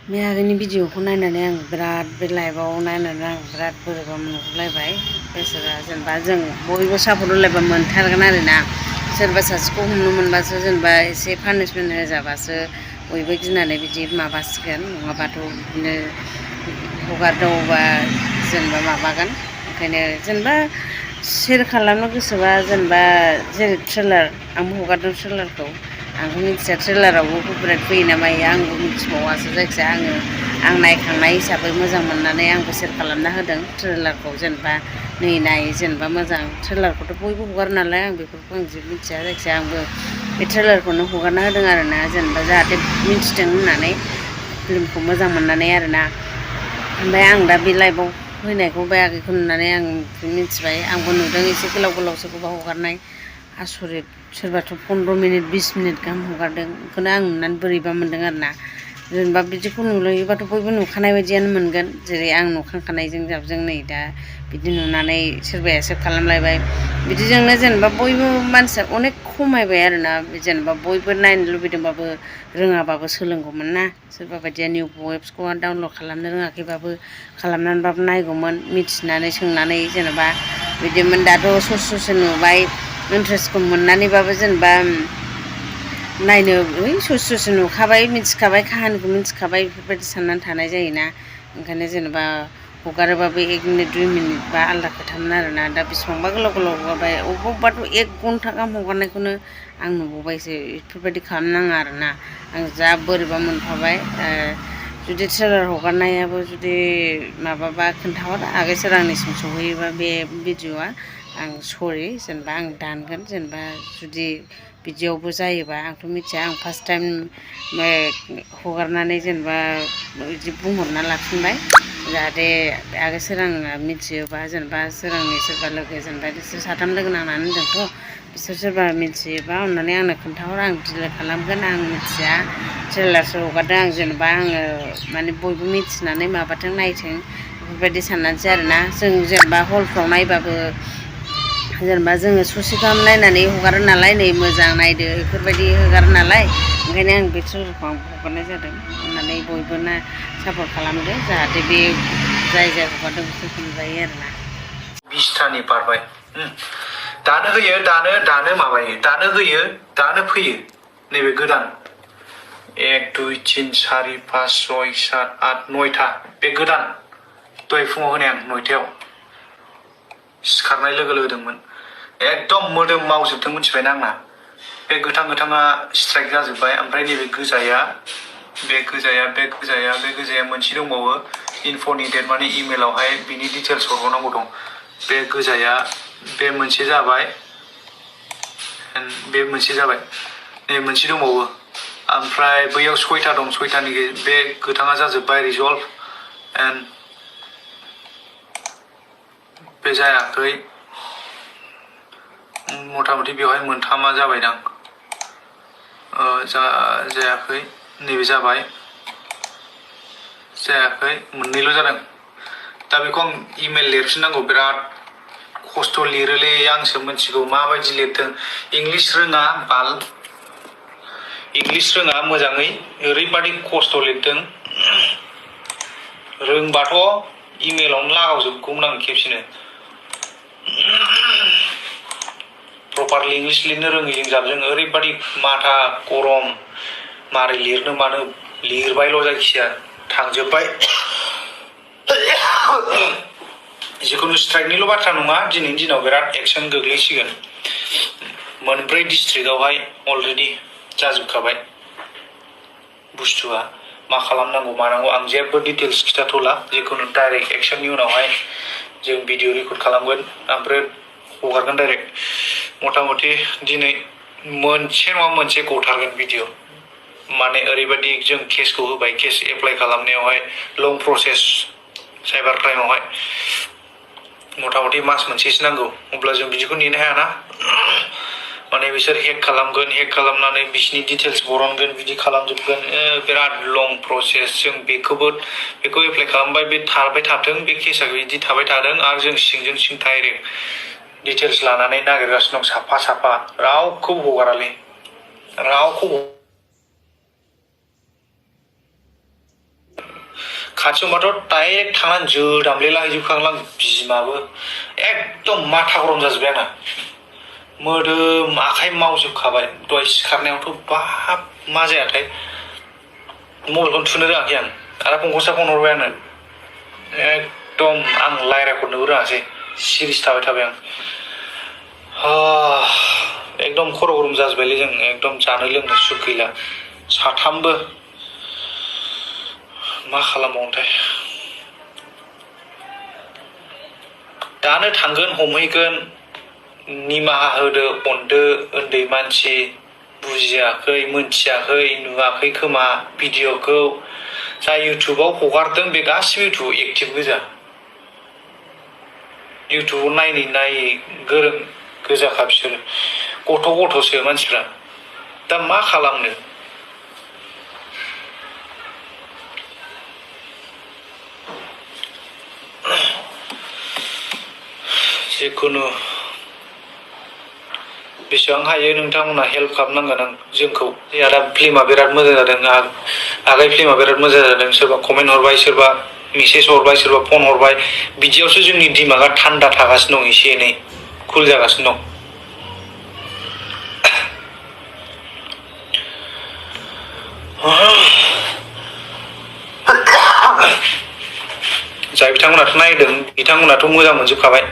मैयानि भिडिअखौ नायनानै आं बिराद बे लाइभआव नायनानै आं बिराद बोरैबा मोनगुलायबाय गोसोआ जेनेबा जों बयबो सापर्ट होलायबा मोनथारगोन आरोना सोरबा सासेखौ हमनो मोनबासो जेनेबा एसे पानिसमेन्ट होजाबासो बयबो गिनानै बिदि माबासिगोन नङाबाथ' बिदिनो हगारदावोबा जेनेबा माबागोन ओंखायनो जेनेबा सेयार खालामनो गोसोबा जेनेबा जेरै ट्रेलार आंबो हगारदों ट्रेलारखौ आंथ' मिथिया ट्रेलारावबो कपिराइट फैयो ना मायो आंबो मिथिबावासो जायखिजाया आं नायखांनाय हिसाबै मोजां मोननानै आंबो सेयार खालामना होदों ट्रेलारखौ जेनेबा नै नाय जेनेबा मोजां ट्रेलारखौथ' बयबो हगारो नालाय आं बेफोरखौ आं जेबो मिथिया जायखिजाया आंबो बे ट्रेलारखौनो हगारना होदों आरोना जेनेबा जाहाथे मिथिथों होननानै फिल्मखौ मोजां मोननानै आरोना ओमफ्राय आं दा बे लाइभआव फैनायखौ बायाखैखौ नुनानै आं मिथिबाय आंबो नुदों एसे गोलाव गोलाव सोरखौबा हगारनाय आसरित सोरबाथ' 15 मिनिट 20 मिनिट गाहाम हगारदों बेखौनो आं नुनानै बोरैबा मोनदों आरोना जेनेबा बिदिखौ नुयोबाथ' बयबो नुखानाय बायदियानो मोनगोन जेरै आं नुखांखानायजों जाबजों नै दा बिदि नुनानै सोरबाया सेभ खालामलायबाय बिदिजोंनो जेनेबा बयबो मानसिया अनेक खमायबाय आरोना जेनेबा बयबो नायनो लुबैदोंबाबो रोङाबाबो सोलोंगौमोन ना सोरबा बायदिया निउ वेब्सखौ डाउनलड खालामनो रोङाखैबाबो खालामनानैबाबो नायगौमोन मिथिनानै सोंनानै जेनेबा बिदिमोन दाथ' ससे नुबाय इन्ट्रेस्टखौ मोननानैबाबो जेनेबा नायनो ससे नुखाबाय मिथिखाबाय काहानिखौ मिथिखाबाय बेफोरबायदि साननानै थानाय जायोना ओंखायनो जेनेबा हगारोबाबो 1 मिनिट 2 मिनिट बा आलादा खोथामोन आरोना दा बेसिबांबा गोलाव गोलाव हगारबाय अबेबाथ' 1 घन्टा गाहाम हगारनायखौनो आं नुबावबायसो बेफोरबायदि खालामनाङा आरोना आं जा बोरैबा मोनफाबाय जुदि ट्रेलार हगारनायाबो जुदि माबाबा खोन्थाहर आगै सोरांनिसिम सहैयोबा बे भिडिअ'आ आं सरि जेनेबा आं दानगोन जेनेबा जुदि बिदियावबो जायोबा आंथ' मिथिया आं फार्स्ट टाइम हगारनानै जेनेबा बिदि बुंहरना लाफिनबाय जाहाथे आगै सोराङा मिथियोबा जेनेबा सोरांनि सोरबा लोगो जेनेबा बिसोर साथाम लोगो नांनानै होनदोंथ' बिसोर सोरबा मिथियोबा अननानै आंनो खोन्थाहर आं डिलेट खालामगोन आं मिथिया ट्रेलारसो हगारदों आं जेनेबा आङो माने बयबो मिथिनानै माबाथों नायथों बेफोरबायदि साननानैसो आरोना जों जेनेबा हलफ्राव नायबाबो जेनेबा जोङो ससे गाहाम नायनानै हगारो नालाय नै मोजां नायदो बेफोरबायदि हगारो नालाय ओंखायनो आं बे ट्रेलारखौ आं हगारनाय जादों होननानै बयबो सापर्ट खालामदो जाहाथे बे जाय हगारदों बिसोरखौ नुजायो आरोना 20थानि बारबाय दानो होयो दानो माबायो दानो होयो दानो फैयो नैबे गोदान 1 2 3 4 5 6 7 8 9था बे गोदान दहाय फुङाव होनाय आं 9थायाव सिखारनाय लोगो होदोंमोन एकदम मोदोम मावजोबदों मिथिबायना आंना बे गोथाङा स्ट्राइक जाजोब्बाय ओमफ्राय नैबे गोजाया मोनसे दंबावो इनफ'नि डेट माने इमेलावहाय बिनि डिटेल्स हरबावनांगौ दं बे गोजाया बे मोनसे जाबाय बे मोनसे जाबाय नै मोनसे दंबावो ओमफ्राय बैयाव 6था दं 6थानि बे गोथाङा जाजोब्बाय रिजल्भ एन्ड बे जायाखै मथा मथि बेवहाय मोनथामा जाबायदां जायाखै नैबे जाबाय जायाखै मोननैल' जादों दा बेखौ आं इमेल लिरफिननांगौ बिराद खस्थ' लिरोलै आंसो मिथिगौ माबायदि लिरदों इंलिस रोङा बाल इंलिस रोङा मोजाङै ओरैबादि खस्थ' लिरदों रोंबाथ' इमेलावनो लागावजोबगौमोन आं खेबसेनो प्रपारलि इंलिस लिरनो रोङैजों जाबजों ओरैबादि माथा गरम मारै लिरनो मानो लिरबायल' जायखिया थांजोब्बाय जिखुनु स्ट्राइकनिल' बाथ्रा नङा दिनैनि दिनाव बिराद एक्सन गोग्लैसिगोन मोनब्रै डिस्ट्रिक्टआवहाय अलरेडि जाजोबखाबाय बुस्थुआ मा खालामनांगौ मानांगौ आं जेबो डिटेल्स खिथाथ'ला जिखुनु डाइरेक्ट एक्सननि उनावहाय जों भिडिअ रेकर्ड खालामगोन ओमफ्राय हगारगोन डाइरेक्ट मथा मथि दिनै मोनसे नङा मोनसे गथारगोन भिडिअ माने ओरैबायदि जों केसखौ होबाय case apply खालामनायावहाय long process cyber क्राइमावहाय मथा मथि मास मोनसेसो नांगौ अब्ला जों बिदिखौ नेनो हायाना माने बिसोर हेक खालामगोन हेक खालामनानै बिसिनि डिटेल्स बरनगोन बिदि खालामजोबगोन बिराद लं प्रसेस जों बेखौ एप्लाइ खालामबाय बे थाबाय थाथों बे केसा बिदि थाबाय थादों आरो जों सिंजों सिं डाइरेक्ट डिटेल्स लानानै नागिरगासिनो दं साफा साफा रावखौबो हगारालै रावखौबो खाथियावबाथ' डाइरेक्ट थांनानै जोदामलेला हैजोबखागोन आं बिमाबो एकदम माथा गरम जाजोब्बाय आंना मोदोम आखाइ मावजोबखाबाय दहाय सिखारनायावथ' बाब मा जायाथाय मबाइलखौनो थुनो रोङाखै आं आरो फंखौसो फन हरबाय आंनो एकदम आं रायज्लायहरनोबो रोङासै सिरिस थाबाय आं एकदम खर' गरम जाजोब्बायलै जों एकदम जानो लोंनो सुख गैला साथामबो मा खालामबावनोथाय दानो थांगोन हमहैगोन निमाहा होदो अनदो उन्दै मानसि बुजियाखै मोनथियाखै नुवाखै खोमा भिडिअखौ जाय इउटुबाव हगारदों बे गासिबो इउटुबाव एक्टिभ गोजा इउटुबाव नायै गोरों गोजाखा बिसोरो गथ'सो मानसिफ्रा दा मा खालामनो जिखुनु बेसेबां हायो नोंथांमोना हेल्प खालामनांगोन आं जोंखौ दा फिल्मा बिराद मोजां जादों आगै फिल्मा बिराद मोजां जादों सोरबा कमेन्ट हरबाय सोरबा मेसेज हरबाय सोरबा फन हरबाय बिदियावसो जोंनि दिमागा थान्दा थागासिनो दं एसे एनै कुल जागासिनो दं जाय बिथांमोनाथ' नायदों बिथांमोनाथ' मोजां मोनजोबखाबाय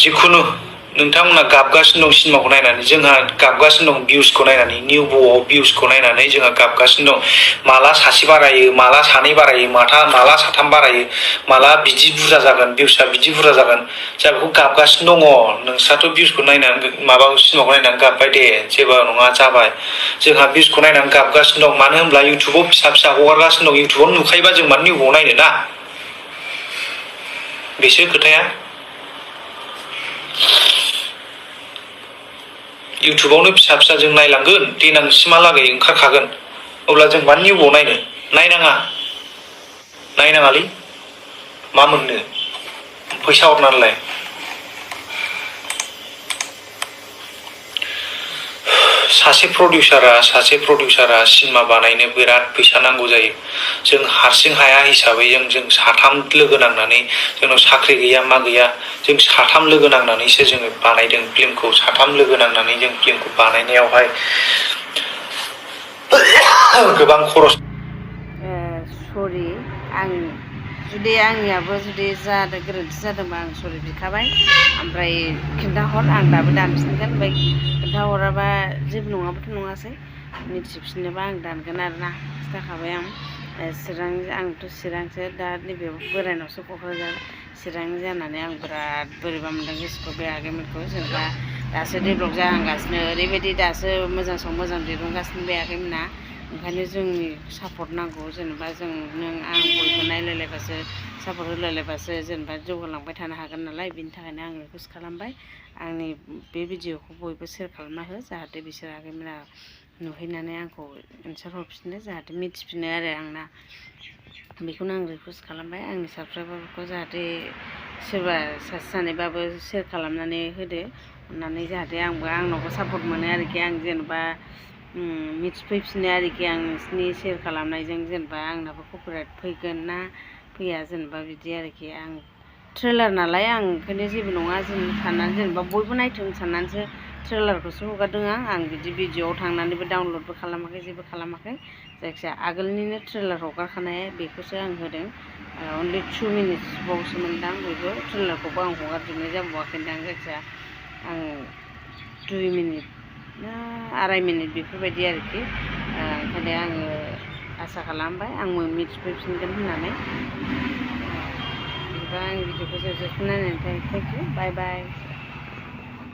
जिखुनु नोंथांमोना गाबगासिनो दं सिनेमाखौ नायनानै जोंहा गाबगासिनो दं भिउसखौ नायनानै निउ ब'आव भिउसखौ नायनानै जोंहा गाबगासिनो दं माला सासे बारायो माला सानै बारायो माला साथाम बारायो माला बिदि बुरजा जागोन भिउसआ बिदि बुरजा जागोन जोंहा बेखौ गाबगासिनो दङ नोंस्राथ' भिउसखौ नायनानै माबा सिनेमाखौ नायनानै गाबबाय दे जेबो नङा जाबाय जोंहा भिउसखौ नायनानै गाबगासिनो दं मानो होनब्ला इउटुबाव फिसा हगारगासिनो दं इउटुबाव नुखायोबा जों मानो निउ ब'आव नायनो ना बेसो खोथाया इउटुबावनो फिसा जों नायलांगोन देनांसिमहालागै ओंखारखागोन अब्ला जों मानो निउ ब'आव नायनाङालै मा मोननो फैसा हरनानैलाय सासे प्रडिउसारा सिनेमा बानायनो बिराद फैसा नांगौ जायो जों हारसिं हाया हिसाबै जों साथाम लोगो नांनानै जोंनाव साख्रि गैया मा गैया जों साथाम लोगो नांनानैसो जोङो बानायदों फिल्मखौ साथाम लोगो नांनानै जों फिल्मखौ बानायनायावहाय गोबां खरस सरि आं जुदि आंनियाबो जादों गोरोन्थि जादोंबा आं सरि बिखाबाय ओमफ्राय खिन्थाहर आं दाबो दानफिनगोन ओमफ्राय खिन्थाहराबा जेबो नङाबाथ' नङासै मिथिफिननोबा आं दानगोन आरोना खिन्थाखाबाय आंथ' चिरांसो दा नैबे बोरायनावसो क'क्राझार चिरां जानानै आं बिराद बोरैबा मोनदों गोसोखौ बे आगैमोनखौ जेनेबा दासो डेभेलप जाहांगासिनो ओरैबायदि दासो मोजां दिरुनगासिनो बे आगैमोना ओंखायनो जोंनि सापर्ट नांगौ जेनेबा जों नों आं बयबो नायलायलायबासो सापर्ट होलायलायबासो जेनेबा जौगालांबाय थानो हागोन नालाय बिनि थाखायनो आं रिकुवेस्ट खालामबाय आंनि बे भिडिअखौ बयबो शेयार खालामना हो जाहाथे बिसोर आगैमोना नुहैनानै आंखौ एन्सार हरफिनो जाहाथे मिथिफिनो आरो आंना बेखौनो आं रिकुवेस्ट खालामबाय आंनि साबस्क्राइबारफोरखौ जाहाथे सोरबा सासे सानैबाबो शेयार खालामनानै होदो अननानै जाहाथे आंनावबो सापर्ट मोनो आरोखि आं जेनेबा मिथिफैफिनो आरोखि आं नोंसिनि शेयार खालामनायजों जेनेबा आंनाबो कपिराइट फैगोन ना फैया जेनेबा बिदि आरोखि आं ट्रेलार नालाय आं ओंखायनो जेबो नङा जों साननानै जेनेबा बयबो नायथों साननानैसो ट्रेलारखौसो हगारदों आं बिदि भिडिअआव थांनानैबो डाउनलडबो खालामाखै जेबो खालामाखै जायखिजाया आगोलनिनो ट्रेलार हगारखानाय बेखौसो आं होदों अनलि 2 मिनिट्स बावसोमोनदां बयबो ट्रेलारखौबो आं हगारजोबनाय जाबावाखैदां जायखिजाया आं 2 मिनिट ना 2.5 मिनिट बेफोरबायदि आरोखि ओंखायनो आङो आसा खालामबाय आं मिथिफैफिनगोन होननानै बिदिबा आं भिडिअखौ जोबजासिम नायनायनि थाखाय थेंक इउ बाय बाय